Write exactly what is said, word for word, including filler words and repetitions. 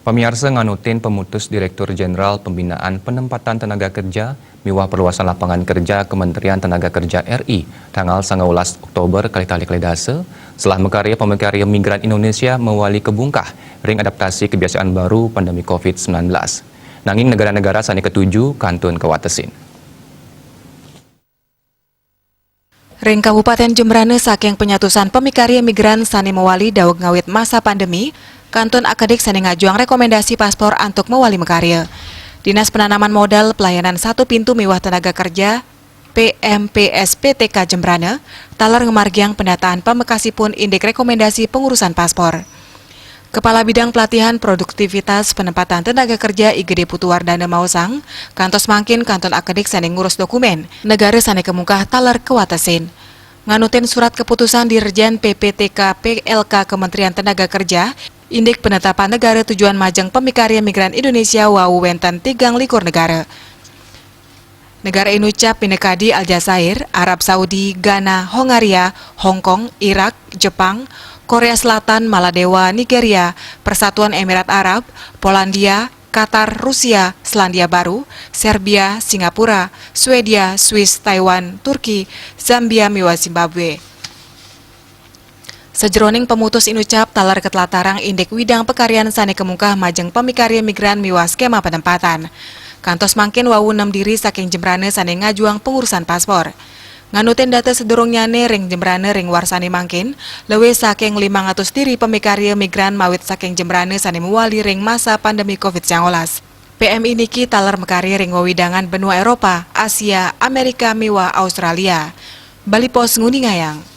Pamiarsa, nganutin pemutus Direktur Jenderal Pembinaan Penempatan Tenaga Kerja miwah Perluasan Lapangan Kerja Kementerian Tenaga Kerja R I tanggal sangawelas Oktober kalih tali kalih dasa, selah makarya pamikarya migran Indonesia mawali kabungkah ring adaptasi kebiasaan baru pandemi covid sembilan belas. Nanging negara-negara sane katuju kantun kawatesin. Ring Kabupaten Jembrana, saking panyatusan pamikarya migran sane mawali daweg ngawit masa pandemi, kantun akedik sane ngajuang rekomendasi paspor antuk mawali makarya. Dinas Penanaman Modal, Pelayanan Satu Pintu miwah Tenaga Kerja, P M P S P T K Jembrana, taler ngamargiang pendataan pamekasipun indik rekomendasi pengurusan paspor. Kepala Bidang Pelatihan Produktivitas Penempatan Tenaga Kerja, I G D Putuwardana, maosang, kantos mangkin kantun akedik sane ngurus dokumen negara sane kamungkah taler kawatesin. Nganutin surat keputusan Dirjen P P T K P L K Kementerian Tenaga Kerja, indik penetapan negara tujuan majeng pamikarya migran Indonesia wau wenten tigang likur negara. Negara inucap pinakadi Aljazair, Arab Saudi, Ghana, Hongaria, Hong Kong, Irak, Jepang, Korea Selatan, Maladewa, Nigeria, Persatuan Emirat Arab, Polandia, Qatar, Rusia, Selandia Baru, Serbia, Singapura, Swedia, Swiss, Taiwan, Turki, Zambia miwah Zimbabwe. Sajeroning pamutus inucap taler katlatarang indik widang pakaryan sane kamungkah majeng pamikarya migran miwah skema penempatan. Kantos mangkin wau nem diri saking Jembrana sane ngajuang pengurusan paspor. Nganutin data sadurungnyane, ring Jembrana ring warsane mangkin, lewis saking limang atus diri pamikarya migran mawit saking Jembrana sane mawali ring masa pandemi covid sangalas. P M I niki taler makarya ring wewidangan benua Eropa, Asia, Amerika miwah Australia. Bali Post nguningayang.